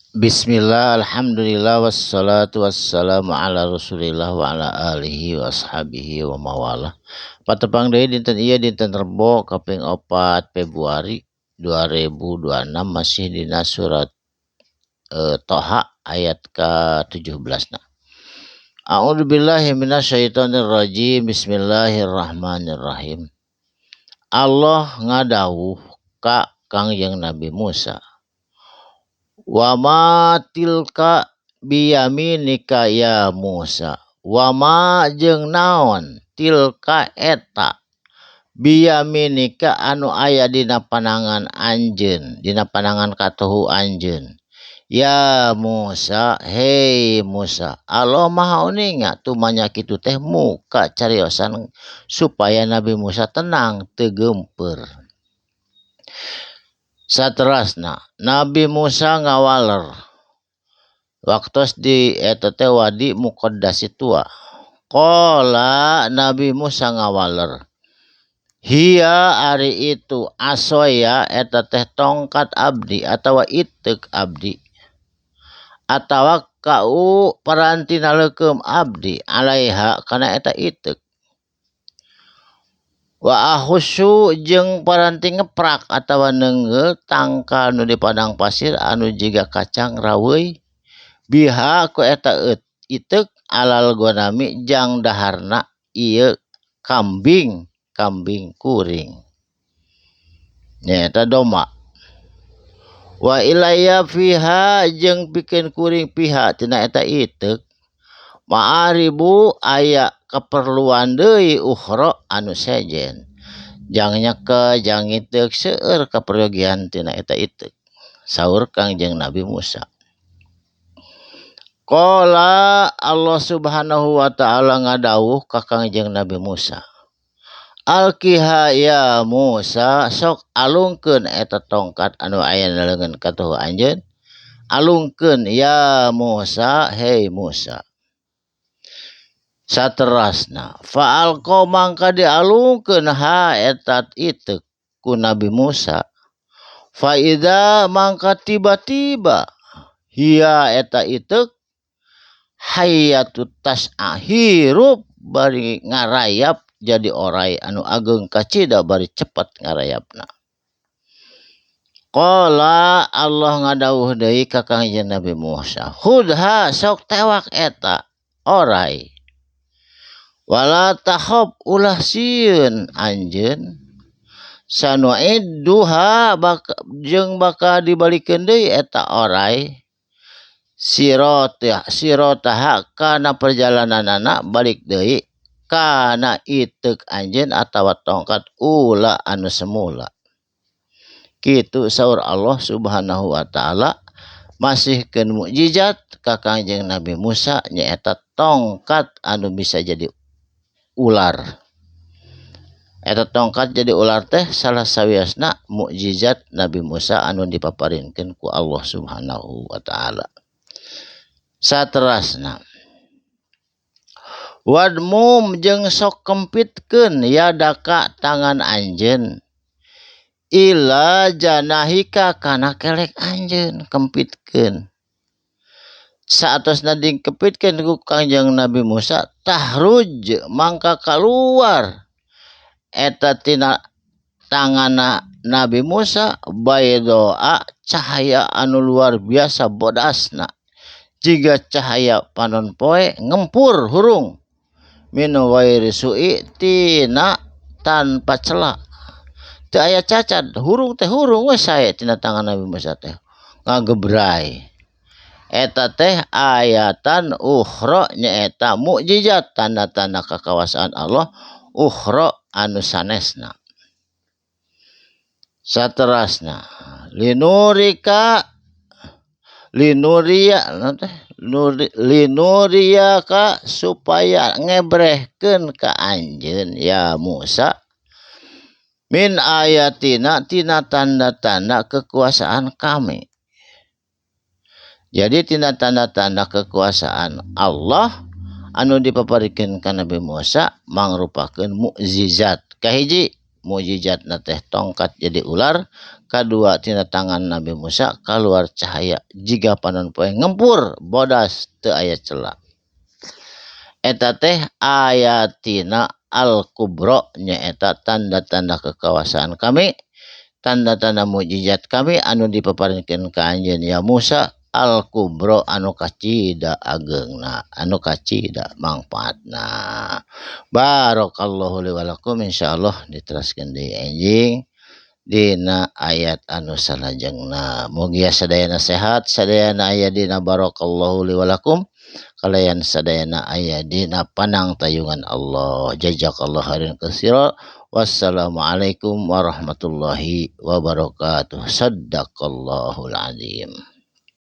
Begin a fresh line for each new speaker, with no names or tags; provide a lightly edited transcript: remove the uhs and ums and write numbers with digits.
Bismillah, alhamdulillah, wassalatu wassalamu ala rasulillah wa ala alihi wa ashabihi wa mawalah. Patepang deui dinten ieu, dinten Rebo kaping 4 Februari 2026, masih dina surat Toha ayat ke-17 na. A'udzubillahi minasyaitonirrajim. Bismillahirrahmanirrahim. Allah ngadawuh ka Kangjeng Nabi Musa. Wa ma tilka biyaminika ya Musa. Wa ma jeung naon tilka eta biyaminika anu aya dina panangan anjeun, dina panangan katuhu anjeun. Ya Musa, hei Musa. Allah Maha Uninga tumanya kitu teh muka cariosan supaya Nabi Musa tenang teu geumpeur. Saterasna Nabi Musa ngawaler waktos di eta teh Wadi Muqaddas Tua. Qala, Nabi Musa ngawaler, hiya ari itu asoya eta teh tongkat abdi atawa iteuk abdi atawa kau parantina leukeum abdi alaiha kana eta iteuk, wa ahussu jeung paranti ngeprak atawa neungeul tangkal nu di padang pasir anu jiga kacang raweuy biha ku eta iteuk alal gonami jang daharna ieu kambing kambing kuring, nyaeta domba, wa ilaya fiha jeung pikeun kuring fiha tina eta iteuk ma'aribu aya keperluan deui ukhra anu sejen jang nyeke jang ngiteuk seueur kaperyogian tina eta iteuk, saur Kangjeng Nabi Musa. Qala, Allah Subhanahu wa taala ngadawuh ka Kangjeng Nabi Musa, alqiha ya Musa, sok alungkeun eta tongkat anu aya na leungeun katuhu anjeun, alungkeun ya Musa, hei Musa. Saterasna fa'alqa mangka dialungkeun ha eta iteuk ku Nabi Musa, fa idza mangka tiba-tiba hiya eta iteuk hayyatu tas'a hirup bari ngarayap jadi orai anu ageng kacida bari cepet ngarayapna. Qala, Allah ngadawuh deui ka Kangjeng Nabi Musa, khudha sok tewak eta orai, wala takhaf ulah sieun anjeun, sanu'idduha bak jeung bakal dibalikeun deui eta orai sirataha kana perjalananana balik deui kana iteuk anjeun atawa tongkat ula anu semula. Kitu saur Allah Subhanahu wa taala masihkeun mukjizat ka Kangjeng Nabi Musa, nyaeta tongkat anu bisa jadi ular. Eta tongkat jadi ular teh salah sawiosna mukjizat Nabi Musa anu dipaparinkeun ku Allah Subhanahu wa taala. Saterasna wadmum jeung sok kempitkeun yadaka tangan anjeun ila janahika kana kelek anjeun, kempitkeun. Saatosna dikempitkeun ku Kangjeng Nabi Musa, tahruj mangka kaluar eta tina tanganna Nabi Musa baidoa cahaya anu luar biasa bodasna jiga cahaya panon poe ngempur hurung min ghairi su'i tina tanpa cela, teu aya cacat, hurung teh hurung we sae tina tangan Nabi Musa teh ngagebray. Eta teh ayatan ukhra nyaeta mukjizat tanda-tanda kakawasaan Allah ukhra anu sanesna. Saterasna linurika linuria teh linuria ka supaya ngebrehkeun ka anjeun ya Musa min ayatina tina tanda-tanda kekuasaan kami. Jadi tina tanda-tanda kekuasaan Allah anu dipaparikeun ka Nabi Musa mangrupakeun mukjizat. Kahiji, Mukjizatna teh tongkat jadi ular, kadua tina tangan Nabi Musa kaluar cahaya jiga panon poe ngempur bodas teu aya cela. Eta teh ayatina al-kubra nyaeta tanda-tanda kekuasaan kami, tanda-tanda mukjizat kami anu dipaparinkeun ka anjeun ya Musa al-kubra anu kacida ageungna, anu kacida mangfaatna. Barakallahu li wa lakum, insyaallah diteraskeun deui enjing dina ayat anu salajengna. Mugia sadayana sehat, sadayana aya dina barakallahu li wa lakum, kalayan sadayana aya dina panang tayungan Allah. Jazakallahu khairan katsira. Wassalamualaikum warahmatullahi wabarakatuh. Sadaqallahul azim.